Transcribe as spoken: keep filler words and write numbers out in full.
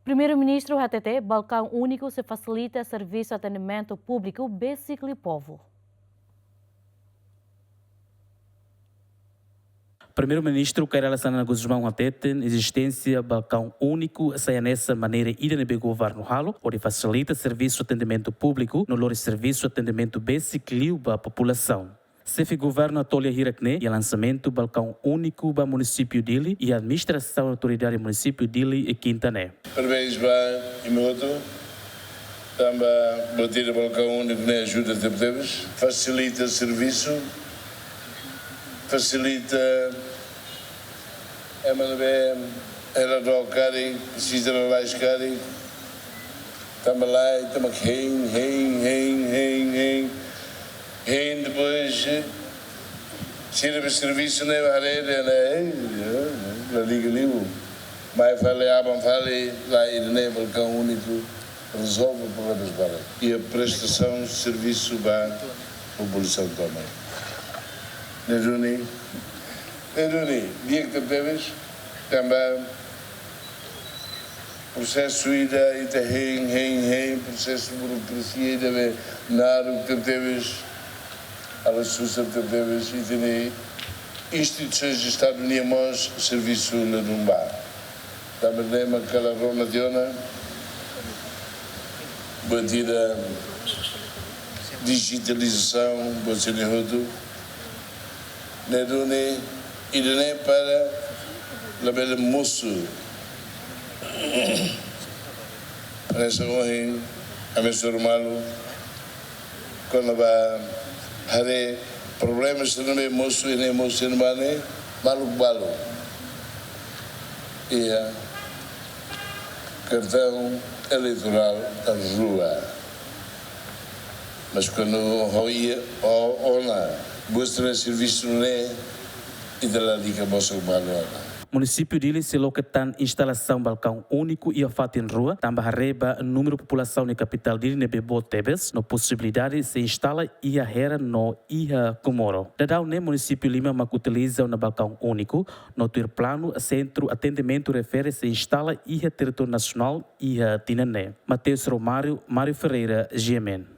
Primeiru-Ministru hatete, balkaun úniku sei fasilita servisu atendimentu públiku besik liu povu. Primeiru-Ministru Kay Rala Xanana Gusmão hateten, ezisténsia balkaun úniku sai hanesan maneira ida ne'ebé governu halo hodi fasilita servisu atendimentu públiku no lori servisu atendimentu besik liu ba populasaun. Xefe Governu hato'o lia hirak-ne'e iha lansamentu balkaun úniku ba Munisípiu Dili iha administrasaun Autoridade Munisípiu Dili, Kinta ne'e. Parabéns ba imi hotu, tanba buat ida balkaun úniku ne'e ajuda tebetebes, fasilita servisu, fasilita ema ne'ebé hela dook karik, presiza lalais karik, tanba lae, tanba hein, hein, hein, hein, hein. Hein depois, eh, sira be servisu ne'e ba haree de'it, eh, eh, la liga liu. Mai fali, aban fali, la ida-ne'e balkaun úniku rezolve problemas barak. I prestasaun servisu ba populasaun tomak. Ne'e duni, ne'e duni, di'ak tebetebes, tanba prosesu ida ita hein, hein, hein, prosesu burokrasia ida be naruk tebetebes, halo susar tebetebes, ita-nia instituisoens Estadu nian mós servisu ladún ba. Tanba ne'e mak ha'u la rona tiha ona, buat ida dijitalizasaun, buat sira-ne'e hotu. Ne'e duni, ida-ne'e para labele mosu. Hanesan ohin, ami hasoru malu, kona-ba haree problema sira ne'ebé mosu, ne'e mosu iha ne'ebá ne'e, maluk balu iha kartaun eleitorál rua. Mas kuandu ho iha, ho ona, buat sira-ne'e servisu ne'e, ita lalika bosok balu ona. Munisípiu Dili sei loke tan instalasaun balkaun úniku iha fatin rua, tanba haree ba númeru populasaun iha kapitál Dili ne'ebé boot tebes, no posibilidade sei instala iha Hera no iha Comoro. Daudaun ne'e munisípiu lima mak utiliza ona balkaun úniku, no tuir planu sentru atendimentu refere sei instala iha territóriu nasionál iha tinan ne'e. Mateus Romário, Mário Ferreira, G M N.